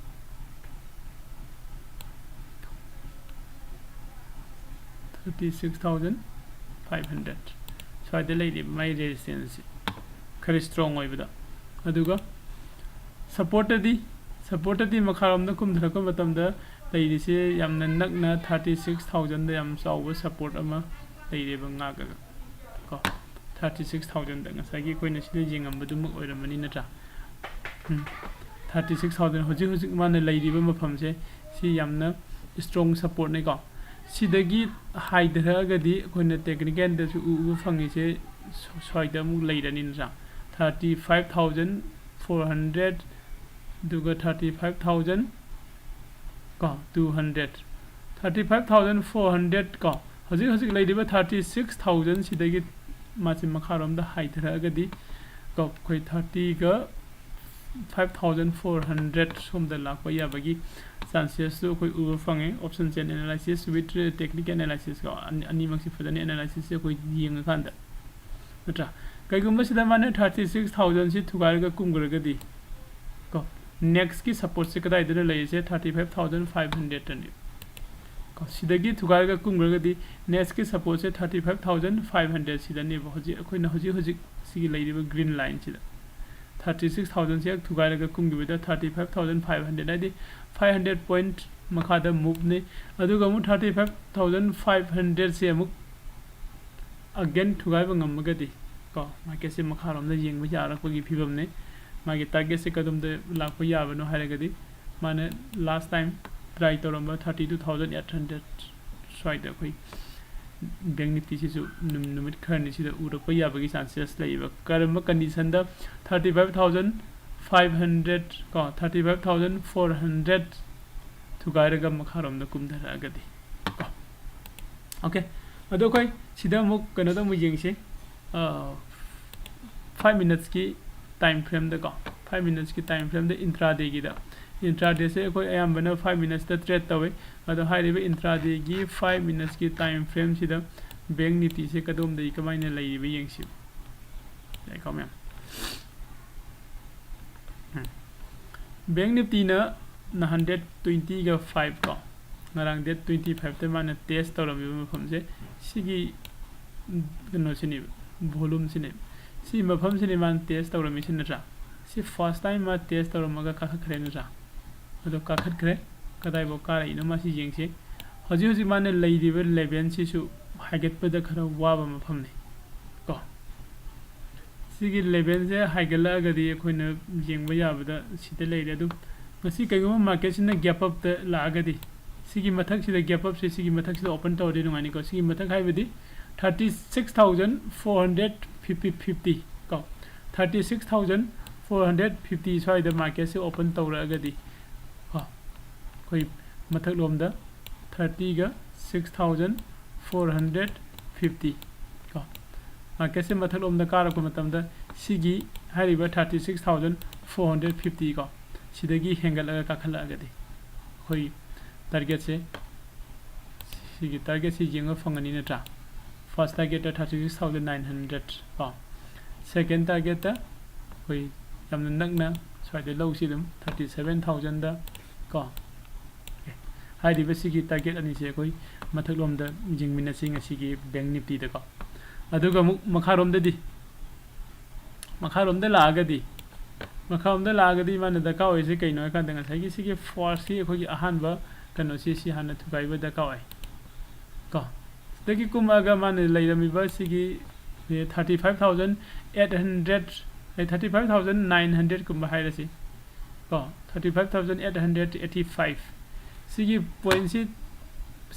Thirty six thousand five hundred ꯁ꯭ꯋꯥꯏꯗ ꯂꯩꯔꯤꯕ ꯃꯥꯏ resistanceꯁꯦ ꯈꯔ strong ꯑꯣꯏꯕꯗ꯫ ꯑꯗꯨꯒ supportꯇꯗꯤ, supportꯇꯗꯤ ꯃꯈꯥꯔꯣꯝꯗ ꯀꯨꯝꯊꯔꯛꯄ ꯃꯇꯝꯗ ꯂꯩꯔꯤꯁꯦ ꯌꯥꯝꯅ ꯅꯛꯅ thirty six thousandꯗ ꯌꯥꯝ ꯆꯥꯎꯕ support ꯑꯃ ꯂꯩꯔꯦꯕ ꯉꯥꯛꯑꯒ ꯀꯣ, thirty six thousandꯗ ꯉꯁꯥꯏꯒꯤ ꯑꯩꯈꯣꯏꯅ ꯁꯤꯗ ꯌꯦꯡꯉꯝꯕꯗꯨꯃꯛ ꯑꯣꯏꯔꯝꯃꯅꯤ, ꯅꯠꯇ꯭ꯔꯥ? ꯎꯝ꯫ Thirty six thousand ꯍꯧꯖꯤꯛ ꯍꯧꯖꯤꯛ ꯃꯥꯅ ꯂꯩꯔꯤꯕ ꯃꯐꯝꯁꯦ ꯁꯤ ꯌꯥꯝꯅ strong supportꯅꯤꯀꯣ꯫ ꯁꯤꯗꯒꯤ ꯍꯥꯏꯊꯔꯛꯑꯒꯗꯤ ꯑꯩꯈꯣꯏꯅ technicalꯗꯁꯨ ꯎ-, ꯎꯕ ꯐꯪꯉꯤꯁꯦ ꯁ꯭ꯋꯥꯏꯗ ꯑꯃꯨꯛ ꯂꯩꯔꯅꯤ, ꯅꯠꯇ꯭ꯔꯥ? Thirty five thousand four hundred, ꯑꯗꯨꯒ thirty five thousand ꯀꯣ, two hundred, thirty five thousand four hundred ꯀꯣ, ꯍꯧꯖꯤꯛ ꯍꯧꯖꯤꯛ ꯂꯩꯔꯤꯕ thirty six thousand ꯁꯤꯗꯒꯤ ꯃꯥꯁꯦ ꯃꯈꯥꯔꯣꯝꯗ ꯍꯥꯏꯊꯔꯛꯑꯒꯗꯤ ꯀꯣ, ꯑꯩꯈꯣꯏ thirtyꯒ five thousand four hundred ꯁꯣꯝꯗ ꯂꯥꯛꯄ ꯌꯥꯕꯒꯤ ꯆꯥꯟꯁꯦꯁꯇꯨ ꯑꯩꯈꯣꯏ ꯎꯕ ꯐꯪꯉꯦ꯫ Option chain analysis with technical analysis ꯀꯣ, ꯑꯅꯤꯃꯛꯁꯤ ꯐꯖꯅ ꯑꯦꯅꯥꯂꯥꯏꯁꯤꯁꯁꯦ ꯑꯩꯈꯣꯏ ꯌꯦꯡꯉꯀꯥꯟꯗ, ꯅꯠꯇ꯭ꯔꯥ? ꯀꯩꯒꯨꯝꯕ ꯁꯤꯗ ꯃꯥꯅ ꯊꯥꯔꯇꯤ ꯁꯤꯛꯁ ꯊꯥꯎꯖꯟꯁꯤ ꯊꯨꯒꯥꯏꯔꯒ ꯀꯨꯝꯈ꯭ꯔꯒꯗꯤ ꯀꯣ, ꯅꯦꯛꯁꯀꯤ ꯁꯄꯣꯔꯠꯁꯦ ꯀꯗꯥꯏꯗꯅ ꯂꯩꯔꯤꯁꯦ? ꯊꯥꯔꯇꯤ ꯐꯥꯏꯚ ꯊꯥꯎꯖꯟ ꯐꯥꯏꯚ ꯍꯟꯗ꯭ꯔꯦꯗꯇꯅꯤ ꯀꯣ꯫ ꯁꯤꯗꯒꯤ ꯊꯨꯒꯥꯏꯔꯒ ꯀꯨꯝꯈ꯭ꯔꯒꯗꯤ ꯅꯦꯛꯁꯀꯤ ꯁꯄꯣꯔꯠꯁꯦ thirty five thousand five hundred ꯁꯤꯗꯅꯦꯕ꯫ ꯍꯧꯖꯤꯛ ꯑꯩꯈꯣꯏꯅ ꯍꯧꯖꯤꯛ ꯍꯧꯖꯤꯛ ꯁꯤꯒꯤ ꯂꯩꯔꯤꯕ ꯒ꯭ꯔꯤꯟ ꯂꯥꯏꯟꯁꯤꯗ ꯊꯥꯔꯇꯤ ꯁꯤꯛꯁ ꯊꯥꯎꯖꯟꯁꯦ ꯍꯦꯛ ꯊꯨꯒꯥꯏꯔꯒ ꯀꯨꯝꯈꯤꯕꯗ thirty five thousand five hundred, ꯍꯥꯏꯗꯤ ꯐꯥꯏꯚ ꯍꯟꯗ꯭ꯔꯦꯗ ꯄꯣꯏꯟꯠ ꯃꯈꯥꯗ ꯃꯨꯞꯅꯤ꯫ ꯑꯗꯨꯒ ꯑꯃꯨꯛ ꯊꯥꯔꯇꯤ ꯐꯥꯏꯚ ꯊꯥꯎꯖꯟ ꯐꯥꯏꯚ ꯍꯟꯗ꯭ꯔꯦꯗꯁꯦ ꯑꯃꯨꯛ ꯑꯒꯦꯟ ꯊꯨꯒꯥꯏꯕ ꯉꯝꯃꯒꯗꯤ ꯀꯣ, ꯃꯥꯔꯀꯦꯠꯁꯦ ꯃꯈꯥꯔꯣꯝꯗ ꯌꯦꯡꯕ ꯌꯥꯔꯛꯄꯒꯤ ꯐꯤꯕꯝꯅꯤ꯫ ꯃꯥꯒꯤ ꯇꯥꯔꯒꯦꯠꯁꯦ ꯀꯗꯣꯝꯗ ꯂꯥꯛꯄ ꯌꯥꯕꯅꯣ ꯍꯥꯏꯔꯒꯗꯤ, ꯃꯥꯅ ꯂꯥꯁ ꯇꯥꯏꯝ ꯇ꯭ꯔꯥꯏ ꯇꯧꯔꯝꯕ thirty two thousand eight hundred ꯁ꯭ꯋꯥꯏꯗ ꯑꯩꯈꯣꯏ ꯕꯦꯡ ꯅꯤꯐꯇꯤꯁꯤꯁꯨ ꯅꯨꯝ-, ꯅꯨꯃꯤꯠ ꯈꯔꯅꯤ ꯁꯤꯗ ꯎꯔꯛꯄ ꯌꯥꯕꯒꯤ ꯆꯥꯟꯁꯦꯁ ꯂꯩꯌꯦꯕ꯫ ꯀꯔꯝꯕ ꯀꯟꯗꯤꯁꯟꯗ? Thirty five thousand five hundred ꯀꯣ, thirty five thousand four hundred ꯊꯨꯒꯥꯏꯔꯒ ꯃꯈꯥꯔꯣꯝꯗ ꯀꯨꯝꯊꯔꯛꯑꯒꯗꯤ ꯀꯣ꯫ ꯑꯣꯀꯦ, ꯑꯗꯣ ꯑꯩꯈꯣꯏ ꯁꯤꯗ ꯑꯃꯨꯛ ꯀꯩꯅꯣꯗ ꯑꯃꯨꯛ ꯌꯦꯡꯁꯤ, ꯐꯥꯏꯚ ꯃꯤꯅꯠꯁꯀꯤ ꯇꯥꯏꯝ ꯐ꯭ꯔꯦꯝꯗꯀꯣ, ꯐꯥꯏꯚ ꯃꯤꯅꯠꯁꯀꯤ ꯇꯥꯏꯝ ꯐ꯭ꯔꯦꯝꯗ ꯏꯟꯇ꯭ꯔꯥꯗꯦꯒꯤꯗ, ꯏꯟꯇ꯭ꯔꯥꯗꯦꯁꯦ ꯑꯩꯈꯣꯏ ꯑꯌꯥꯝꯕꯅ ꯐꯥꯏꯚ ꯃꯤꯅꯠꯁꯇ ꯇ꯭ꯔꯦꯠ ꯇꯧꯋꯤ꯫ ꯑꯗꯣ ꯍꯥꯏꯔꯤꯕ ꯏꯟꯇ꯭ꯔꯥꯗꯦꯒꯤ ꯐꯥꯏꯚ ꯃꯤꯅꯠꯁꯀꯤ ꯇꯥꯏꯝ ꯐ꯭ꯔꯦꯝꯁꯤꯗ ꯕꯦꯡ ꯅꯤꯐꯇꯤꯁꯦ ꯀꯗꯣꯝꯗꯒꯤ ꯀꯃꯥꯏꯅ ꯂꯩꯔꯤꯕ ꯌꯦꯡꯁꯤ꯫ ꯌꯥꯏꯀꯣ ꯃꯌꯥꯝ? ꯎꯝ꯫ ꯕꯦꯡ ꯅꯤꯐꯇꯤꯅ ꯅꯍꯥꯟ ꯗꯦꯠ ꯇ꯭ꯋꯦꯟꯇꯤꯒ ꯐꯥꯏꯚ ꯀꯣ, ꯉꯔꯥꯡ ꯗꯦꯠ ꯇ꯭ꯋꯦꯟꯇꯤ ꯐꯥꯏꯚꯇ ꯃꯥꯅ ꯇꯦꯁ ꯇꯧꯔꯝꯃꯤꯕ ꯃꯐꯝꯁꯦ ꯁꯤꯒꯤ, ꯎꯝ, ꯀꯩꯅꯣꯁꯤꯅꯦꯕ, ꯚꯣꯂꯨꯝꯁꯤꯅꯦꯕ꯫ ꯁꯤ ꯃꯐꯝꯁꯤꯅꯦ ꯃꯥꯅ ꯇꯦꯁ ꯇꯧꯔꯝꯃꯤꯁꯤ, ꯅꯠꯇ꯭ꯔꯥ? ꯁꯤ ꯐꯥꯔꯁ ꯇꯥꯏꯝ ꯃꯥ ꯇꯦꯁ ꯇꯧꯔꯝꯃꯒ ꯀꯥꯈꯠꯈ꯭ꯔꯦ, ꯅꯠꯇ꯭ꯔꯥ? ꯑꯗꯣ ꯀꯥꯈꯠꯈ꯭ꯔꯦ꯫ ꯀꯗꯥꯏꯐꯥꯎ ꯀꯥꯔꯛꯏꯅꯣ ꯃꯥꯁꯤ ꯌꯦꯡꯁꯤ꯫ ꯍꯧꯖꯤꯛ ꯍꯧꯖꯤꯛ ꯃꯥꯅ ꯂꯩꯔꯤꯕ ꯂꯦꯚꯦꯜꯁꯤꯁꯨ ꯍꯥꯏꯒꯠꯄꯗ ꯈꯔ ꯋꯥꯕ ꯃꯐꯝꯅꯤ ꯀꯣ꯫ ꯁꯤꯒꯤ ꯂꯦꯚꯦꯜꯁꯦ ꯍꯥꯏꯒꯠꯂꯛꯑꯒꯗꯤ ꯑꯩꯈꯣꯏꯅ ꯌꯦꯡꯕ ꯌꯥꯕꯗ ꯁꯤꯗ ꯂꯩꯔꯦ꯫ ꯑꯗꯨ ꯉꯁꯤ ꯀꯩꯒꯨꯝꯕ ꯃꯥꯔꯀꯦꯠꯁꯤꯅ ꯒꯦꯞ ꯑꯞꯇ ꯂꯥꯛꯑꯒꯗꯤ, ꯁꯤꯒꯤ ꯃꯊꯛꯁꯤꯗ ꯒꯦꯞ ꯑꯞꯁꯦ ꯁꯤꯒꯤ ꯃꯊꯛꯁꯤꯗ ꯑꯣꯄꯟ ꯇꯧꯔꯗꯤ ꯅꯨꯡꯉꯥꯏꯅꯤꯀꯣ꯫ ꯁꯤꯒꯤ ꯃꯊꯛ ꯍꯥꯏꯕꯗꯤ thirty six thousand four hundred fifty fifty ꯀꯣ, thirty six thousand four hundred fifty ꯁ꯭ꯋꯥꯏꯗ ꯃꯥꯔꯀꯦꯠꯁꯦ ꯑꯣꯄꯟ ꯇꯧꯔꯛꯑꯒꯗꯤ ꯀꯣ, ꯑꯩꯈꯣꯏ ꯃꯊꯛꯂꯣꯝꯗ ꯊꯥꯔꯇꯤꯒ six thousand four hundred fifty ꯀꯣ, ꯃꯥꯔꯀꯦꯠꯁꯦ ꯃꯊꯛꯂꯣꯝꯗ ꯀꯥꯔꯛꯄ ꯃꯇꯝꯗ ꯁꯤꯒꯤ ꯍꯥꯏꯔꯤꯕ thirty six thousand four hundred fifty ꯀꯣ, ꯁꯤꯗꯒꯤ ꯍꯦꯟꯒꯠꯂꯒ ꯀꯥꯈꯠꯂꯛꯑꯒꯗꯤ ꯑꯩꯈꯣꯏ target ꯁꯦ, ꯁꯤꯒꯤ target ꯁꯤ ꯌꯦꯡꯕ ꯐꯪꯒꯅꯤ ꯅꯠꯇ꯭ꯔꯥ? First target ꯇ thirty six thousand nine hundred ꯀꯣ, second target ꯇ ꯑꯩꯈꯣꯏ ꯌꯥꯝꯅ ꯅꯛꯅ ꯁ꯭ꯋꯥꯏꯗ ꯂꯧꯁꯤ ꯑꯗꯨꯝ thirty seven thousand ꯗ ꯀꯣ꯫ ꯍꯥꯏꯔꯤꯕ ꯁꯤꯒꯤ target ꯑꯅꯤꯁꯦ ꯑꯩꯈꯣꯏ ꯃꯊꯛꯂꯣꯝꯗ ꯌꯦꯡꯃꯤꯟꯅꯁꯤ ꯉꯁꯤꯒꯤ Bank Nifty ꯗꯀꯣ꯫ ꯑꯗꯨꯒ ꯑꯃꯨꯛ ꯃꯈꯥꯔꯣꯝꯗꯗꯤ, ꯃꯈꯥꯔꯣꯝꯗ ꯂꯥꯛꯑꯒꯗꯤ, ꯃꯈꯥꯔꯣꯝꯗ ꯂꯥꯛꯑꯒꯗꯤ ꯃꯥꯅ ꯗꯔꯀꯥꯔ ꯑꯣꯏꯔꯤꯁꯦ ꯀꯩꯅꯣ ꯍꯥꯏꯀꯥꯟꯗ ꯉꯁꯥꯏꯒꯤ ꯁꯤꯒꯤ first ꯀꯤ ꯑꯩꯈꯣꯏꯒꯤ ꯑꯍꯥꯟꯕ ꯀꯩꯅꯣꯁꯤ ꯁꯤ ꯍꯥꯟꯅ ꯊꯨꯒꯥꯏꯕ ꯗꯔꯀꯥꯔ ꯑꯣꯏ ꯀꯣ꯫ ꯁꯤꯗꯒꯤ ꯀꯨꯝꯃꯛꯑꯒ ꯃꯥꯅ ꯂꯩꯔꯝꯃꯤꯕ ꯁꯤꯒꯤ thirty five thousand eight hundred, ꯑꯩ thirty five thousand nine hundred ꯀꯨꯝꯕ ꯍꯥꯏꯔꯁꯤ ꯀꯣ, thirty five thousand eight hundred eighty five ꯁꯤꯒꯤ point ꯁꯤ,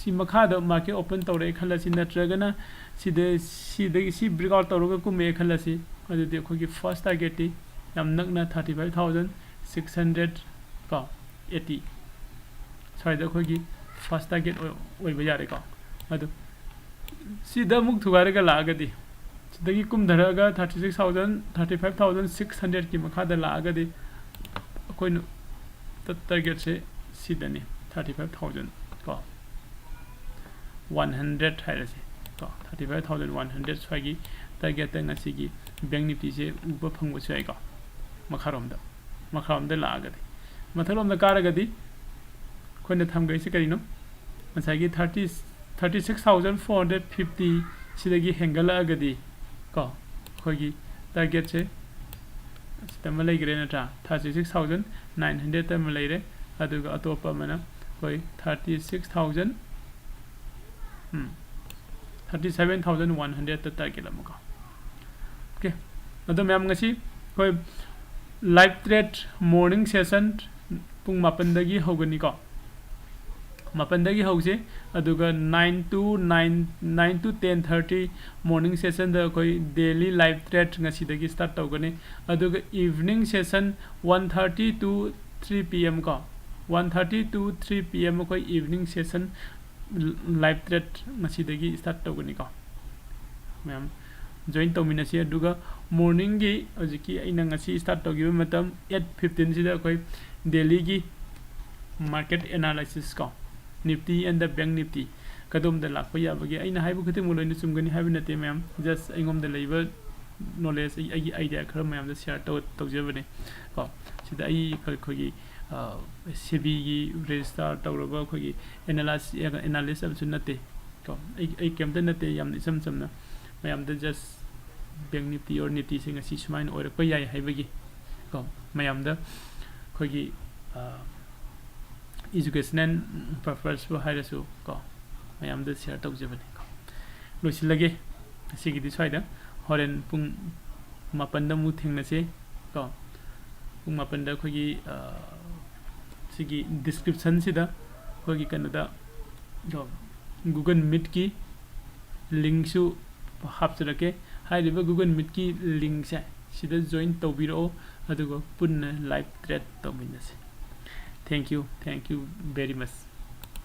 ꯁꯤ ꯃꯈꯥꯗ market open ꯇꯧꯔꯛꯑꯦ ꯈꯜꯂꯁꯤ, ꯅꯠꯇ꯭ꯔꯒꯅ ꯁꯤꯗ, ꯁꯤꯗꯒꯤ ꯁꯤ breakout ꯇꯧꯔꯒ ꯀꯨꯝꯃꯛꯑꯦ ꯈꯜꯂꯁꯤ, ꯑꯗꯨꯗꯤ ꯑꯩꯈꯣꯏꯒꯤ first target ꯇꯤ ꯌꯥꯝ ꯅꯛꯅ thirty five thousand six hundred ꯀꯣ eighty ꯁ꯭ꯋꯥꯏꯗ ꯑꯩꯈꯣꯏꯒꯤ first target ꯑꯣꯏ-, ꯑꯣꯏꯕ ꯌꯥꯔꯦꯀꯣ꯫ ꯑꯗꯨ ꯁꯤꯗ ꯑꯃꯨꯛ ꯊꯨꯒꯥꯏꯔꯒ ꯂꯥꯛꯑꯒꯗꯤ, ꯁꯤꯗꯒꯤ ꯀꯨꯝꯊꯔꯛꯑꯒ thirty six thousand, thirty five thousand six hundred ꯀꯤ ꯃꯈꯥꯗ ꯂꯥꯛꯑꯒꯗꯤ ꯑꯩꯈꯣꯏꯅ ꯇ-, target ꯁꯦ ꯁꯤꯗꯅꯤ, thirty five thousand ꯀꯣ, one hundred ꯍꯥꯏꯔꯁꯤ ꯀꯣ, thirty five thousand one hundred ꯁ꯭ꯋꯥꯏꯒꯤ target ꯇ ꯉꯁꯤꯒꯤ Bank Nifty ꯁꯦ ꯎꯕ ꯐꯪꯕꯁꯨ ꯌꯥꯏꯀꯣ꯫ ꯃꯈꯥꯔꯣꯝꯗ, ꯃꯈꯥꯔꯣꯝꯗ ꯂꯥꯛꯑꯒꯗꯤ, ꯃꯊꯛꯂꯣꯝꯗ ꯀꯥꯔꯒꯗꯤ ꯑꯩꯈꯣꯏꯅ ꯊꯝꯈ꯭ꯔꯤꯁꯦ ꯀꯔꯤꯅꯣ? ꯉꯁꯥꯏꯒꯤ thirty, thirty six thousand four hundred fifty ꯁꯤꯗꯒꯤ ꯍꯦꯟꯒꯠꯂꯛꯑꯒꯗꯤ ꯀꯣ, ꯑꯩꯈꯣꯏꯒꯤ target ꯁꯦ ꯁꯤꯗ ꯑꯃ ꯂꯩꯈ꯭ꯔꯦ ꯅꯠꯇ꯭ꯔꯥ? Thirty six thousand nine hundred ꯑꯃ ꯂꯩꯔꯦ, ꯑꯗꯨꯒ ꯑꯇꯣꯞꯄ ꯑꯃꯅ ꯑꯩꯈꯣꯏ thirty six thousand, ꯎꯝ, thirty seven thousand one hundred ꯇ target ꯑꯃꯀꯣ꯫ Okay, ꯑꯗꯣ ꯃꯌꯥꯝ, ꯉꯁꯤ ꯑꯩꯈꯣꯏ live trade morning session ꯄꯨꯡ ꯃꯥꯄꯟꯗꯒꯤ ꯍꯧꯒꯅꯤꯀꯣ꯫ ꯃꯥꯄꯟꯗꯒꯤ ꯍꯧꯁꯦ, ꯑꯗꯨꯒ nine to nine, nine to ten thirty morning session ꯗ ꯑꯩꯈꯣꯏ daily live trade ꯉꯁꯤꯗꯒꯤ start ꯇꯧꯒꯅꯤ꯫ ꯑꯗꯨꯒ evening session one thirty to three P M ꯀꯣ, one thirty to three P M ꯑꯩꯈꯣꯏ evening session live trade ꯉꯁꯤꯗꯒꯤ start ꯇꯧꯒꯅꯤꯀꯣ ꯃꯌꯥꯝ꯫ Join ꯇꯧꯃꯤꯟꯅꯁꯤ꯫ ꯑꯗꯨꯒ morningꯒꯤ ꯍꯧꯖꯤꯛꯀꯤ ꯑꯩꯅ ꯉꯁꯤ start ꯇꯧꯈꯤꯕ ꯃꯇꯝ eight fifteen ꯁꯤꯗ ꯑꯩꯈꯣꯏ Delhiꯒꯤ market analysis ꯀꯣ, Nifty and the Bank Nifty ꯀꯗꯣꯝꯗ ꯂꯥꯛꯄ ꯌꯥꯕꯒꯦ? ꯑꯩꯅ ꯍꯥꯏꯕ ꯈꯨꯗꯤꯡꯃꯛ ꯂꯣꯏꯅ ꯆꯨꯝꯒꯅꯤ ꯍꯥꯏꯕ ꯅꯠꯇꯦ ꯃꯌꯥꯝ, just ꯑꯩꯉꯣꯟꯗ ꯂꯩꯕ knowledge, ꯑꯩ, ꯑꯩꯒꯤ idea ꯈꯔ ꯃꯌꯥꯝꯗ share ꯇꯧ-, ꯇꯧꯖꯕꯅꯦ ꯀꯣ꯫ ꯁꯤꯗ ꯑꯩ ꯑꯩꯈꯣꯏꯒꯤ, ꯑ, SEBIꯒꯤ register ꯇꯧꯔꯕ ꯑꯩꯈꯣꯏꯒꯤ analyst, analyst ꯑꯃꯁꯨ ꯅꯠꯇꯦ ꯀꯣ꯫ ꯑꯩ, ꯑꯩ ꯀꯩꯝꯇ ꯅꯠꯇꯦ, ꯌꯥꯝꯅ ꯏꯆꯝ ꯆꯝꯅ ꯃꯌꯥꯝꯗ just Bank Nifty or Niftyꯁꯦ ꯉꯁꯤ ꯁꯨꯃꯥꯏꯅ ꯑꯣꯏꯔꯛꯄ ꯌꯥꯏ ꯍꯥꯏꯕꯒꯤ ꯀꯣ, ꯃꯌꯥꯝꯗ ꯑꯩꯈꯣꯏꯒꯤ, ꯑ, educational purposeꯄꯨ ꯍꯥꯏꯔꯁꯨ ꯀꯣ, ꯃꯌꯥꯝꯗ share ꯇꯧꯖꯕꯅꯤ ꯀꯣ꯫ ꯂꯣꯏꯁꯤꯜꯂꯒꯦ ꯉꯁꯤꯒꯤꯗꯤ ꯁ꯭ꯋꯥꯏꯗ꯫ ꯍꯣꯔꯦꯟ ꯄꯨꯡ ꯃꯥꯄꯟꯗ ꯑꯃꯨꯛ ꯊꯦꯡꯅꯁꯤ ꯀꯣ꯫ ꯄꯨꯡ ꯃꯥꯄꯟꯗ ꯑꯩꯈꯣꯏꯒꯤ, ꯑ, ꯁꯤꯒꯤ descriptionꯁꯤꯗ ꯑꯩꯈꯣꯏꯒꯤ ꯀꯩꯅꯣꯗ, ꯀꯣ, Google Meetꯀꯤ linkꯁꯨ ꯍꯥꯞꯆꯔꯛꯀꯦ꯫ ꯍꯥꯏꯔꯤꯕ Google Meetꯀꯤ linkꯁꯦ ꯁꯤꯗ join ꯇꯧꯕꯤꯔꯛꯑꯣ, ꯑꯗꯨꯒ ꯄꯨꯟꯅ live trade ꯇꯧꯃꯤꯟꯅꯁꯤ꯫ Thank you, thank you very much꯫